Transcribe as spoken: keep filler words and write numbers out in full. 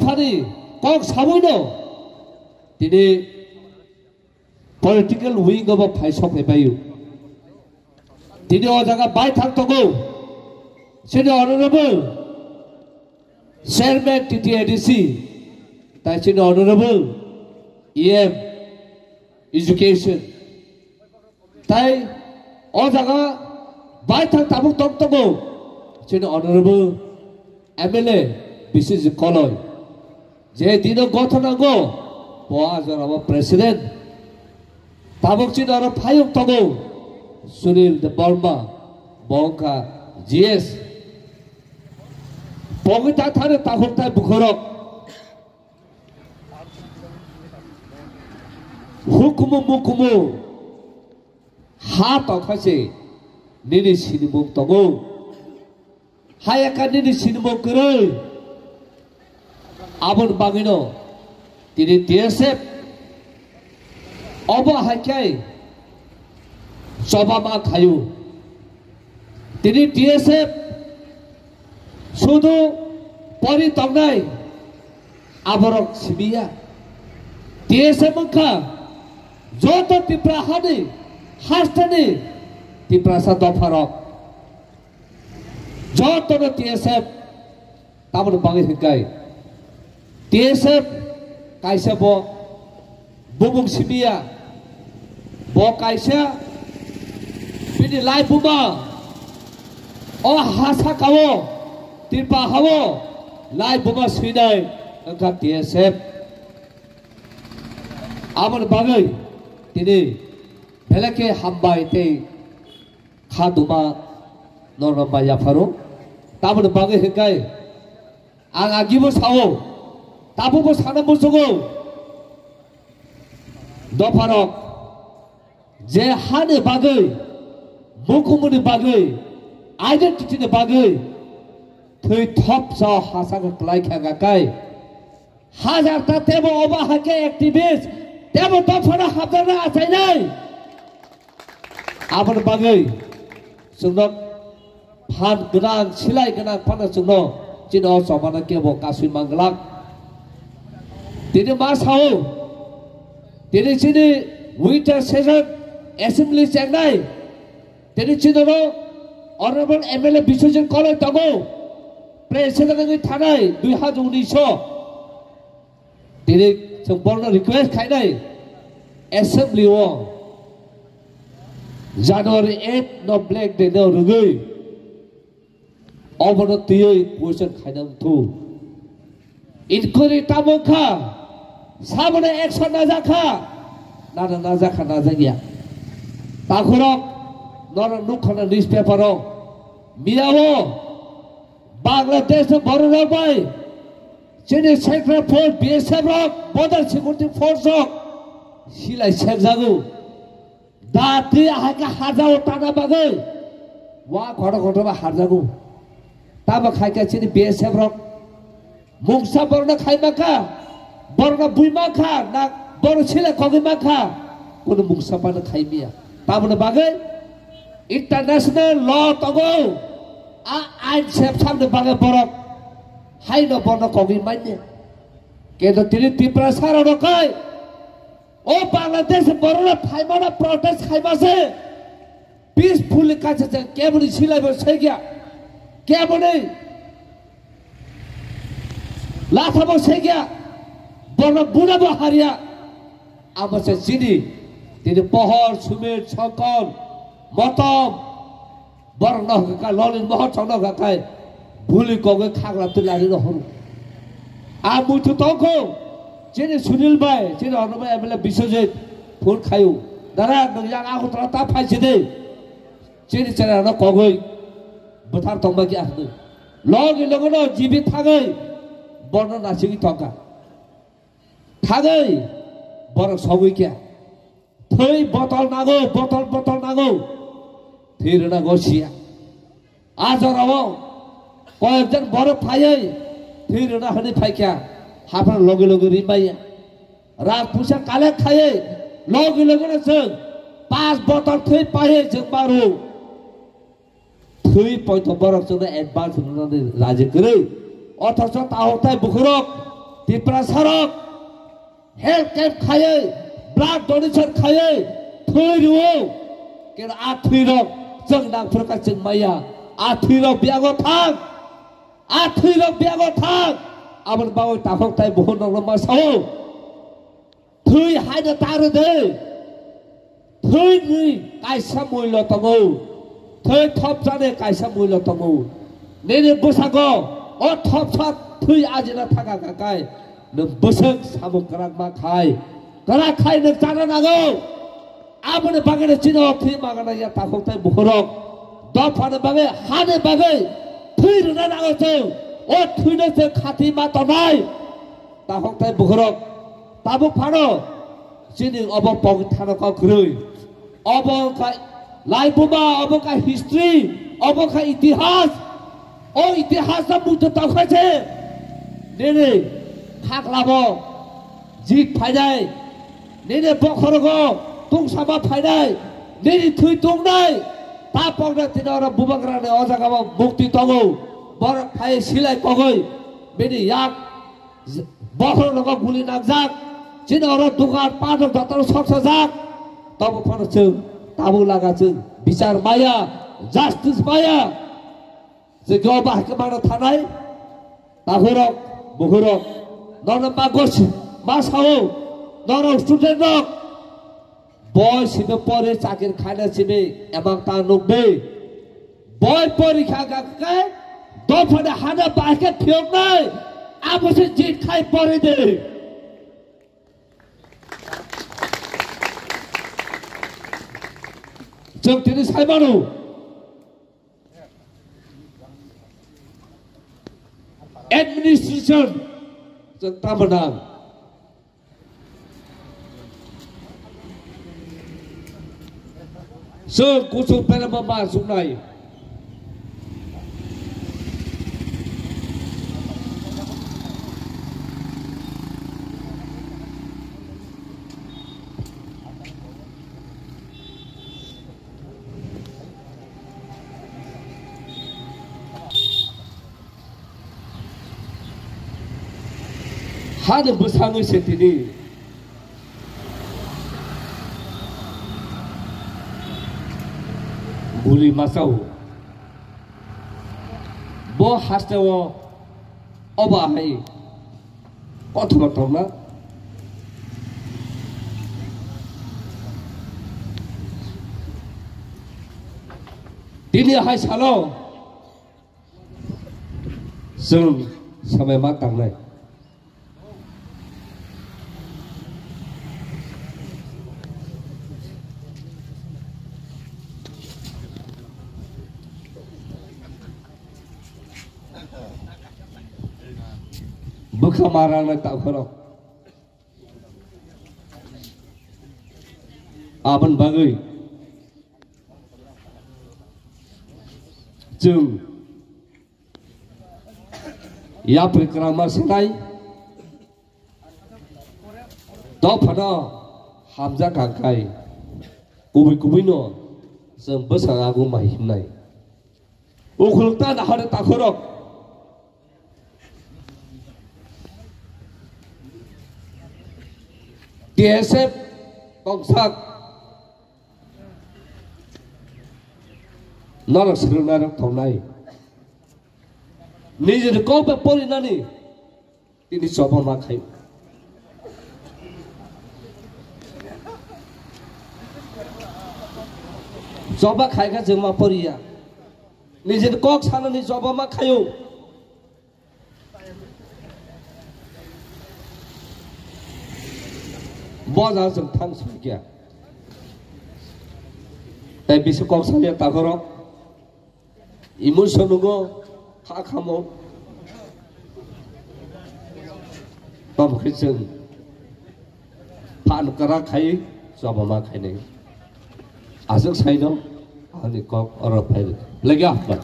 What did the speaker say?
Phani kok sabui no tini political wing obo phai sok phai bayu. Tini o jaga bai thang tongo. Sini honorable chairman T T A D C, tai sini honorable E M education. Tai o jaga bai thang tabuk tong tongo chini honorable M L A Biswajit Koloi. Je dino gothon nango, bo a jorao president. Tabuk chini oro phayung tongo Sunil Debbarma, bo wngkha G S. Bo wngwi ta thani takhuk tai bukhorok. Hukumu mukumu ha tongkha se nini sinimung tongo. Hayaka nini sinimung kwrwi. Aboni bagwino tini T S F obo hai khe choba ma khayu. Tini T S F sudu pori tongnai aborok simiya. T S F wngkha joto Tipra hani hasteni Tiprasa dopharok. Jotono T S F tamoni bagwi hwnkhe T S F kaisa bo bumung simiya, bo kaisa bini lai buma o ha sakao Tripura hao lai buma swinai wngkha T S F. Aboni bagwi tini belai khe hambai tei kha duma norok bai yapharo. Tamoni bagwi hwnkhe ang agibo sao, tabukbo sana muchungo. Dopharok je hani bagwi, mukumuni bagwi, identity ni bagwi thwi thopsa hachak kwlai kha gakai. Hajar ta tebo obo hakhe activist, tebo dophano hapjakna achainai. Aboni bagwi chwngno phan gwnang, silai gwnang phano chwngno chini o chobano kebo kasui manglak. Tini ma sao, tini chini winter session assembly chengnai, tini chini no honorable M L A Biswajit Koloi tongo, president wngwi thanai dui hajar unis o. Tini chwng borno request khainai assembly o January eight no black day no rwgwi obono twiwi question khaina wngthu. Inquiry tamo kha, sabono action najak kha, nana najak kha, najak ya. Takhurok norok nukha na newspaper o, miya o Bangladesh ni borok rok bai chini Central Force, B S F rok, Border Security Force rok silai sekjago. Dati ahai khe harjago tana bagwi. Wa khoro khoro ba harjago. Tamo khai khe chini B S F rok mungsa borokno khai mankha, borokno bui mankha, na borok silai kogwi mankha, kunu mungsa phano khai miya. Tamoni bagwi international law tongo, a ain sepsakni bagwi borok haino borokno kogwi manya. Kintu tini Tiprasa rokno khai o Bangladesh borokno phaimano protest khaima se peacefully kaisa se keboni silaibo segya, keboni lathabo segya, borokno bunabo harya. Amo se chini tini Pohor, Sumit, Songkon, Motom, borokno hwnkha Lolin Mohor chongno hwnkha khai buli kogwi khagla twi lari no horo. A muitu tongkho chini Sunil bai, chini Honorable M L A Biswajit phone khayu. Dara nwng yang Agartala ta phai sidi. Chini chera no kogwi bwthar tongma khe ahdi. Logi logi no jibi thagwi borno nasigi tongkha. Thagwi borok sogwi khe. Thwi botol nango, botol, botol nango. Thwi rwna go siya. A jorao koyekjon borok phaiwi thwi rwna hwnwi phaikha. Haphano logi logi rimaya. Rang puisa collect khaiwi logi logi no chwng pas botol thwi paiwi chwng maro. Thwi poito borok chwngno advance rwnani raji kwrwi. Othocho tahotai bukhurok Tiprasarok health camp khaiwi, blood donation khaiwi thwi rwo. Keno a thwirok chwng nangphuru kha chwng maya. A thwirok biyago thang. A thwirok biyago thang. Aboni bagwi takhuk tai bukhuk nokno ma sao. Thwi haino ta rw de. Thwini kaisa muilo tongo. Thwi thopjani kaisa muilo tongo. Nini bwskango o thopsa thwi ajina thangkha kai nwng bwswk samung kwrak ma khai. Kwrak khai nwng chana nango. Aboni bagwino chini o thwi magana ya takhuk tai bukhurok. Dophani bagwi, hani bagwi thwi rwna nango chwng. O thwino chwng khati ma tongnai. Takhuk tai bukhurok. Tabuk phano chini obo pogwithano kok kwrwi. Obo wngkha laibuma, obo wngkha history, obo wngkha itihas. O itihas no bujo tongkha se. Nini khaklabo jit phainai. Nini bokhorogo tungsama phainai. Nini thwi tungnai. Ta pokna tini oro bubagrani o jagao mukti tongo. Borok phai silai kogwi bini yak Bohrok nogo guli nangjak, chini oro dukan patok jotono sok sajak. Tobo phano chwng tabuk laga chwng bichar maya, justice maya. Chwng khe o bahai khe mano thanai. Takhurok, bukhurok, nono ma gosi, ma sao, norok student rok. Boi simi pori chakir khaina simi emang ta nukdi. Boi pori kha kha khe dophani hana bai khe phiyoknai. Abo se jit khai pori di. Chwng tini sai mano. Administration chwng tamo nang. Chwng kuchuk belema ma suknai. Hani bwsangwi se tini guli masa o. Bo haste o oba hai kothoma tongna. Tini hai salo Chwng samai ma tangnai. Bwkha ma rangnai takhorok. Aboni bagwi chwng yapri kwrangma sinai dophano hamjak kha khai kubui kubui no chwng bwsang agung ma himnai. Ukhulok ta nahore takhorok. T S F tongsak norok swrwngnairok tongnai. Nijini kok bai porinani tini choba ma khai. Choba khai kha chwng ma poriya. Nijini kok sanani choba ma khaio. Bo ja chwng thang sui kya. Tai bisi kok sanya takhorok. Emotion nugo kha khamo. Tamo khe chwng phan kara khai choba ma khainai. Aswk saino ani kok oro phai. Lagi apa?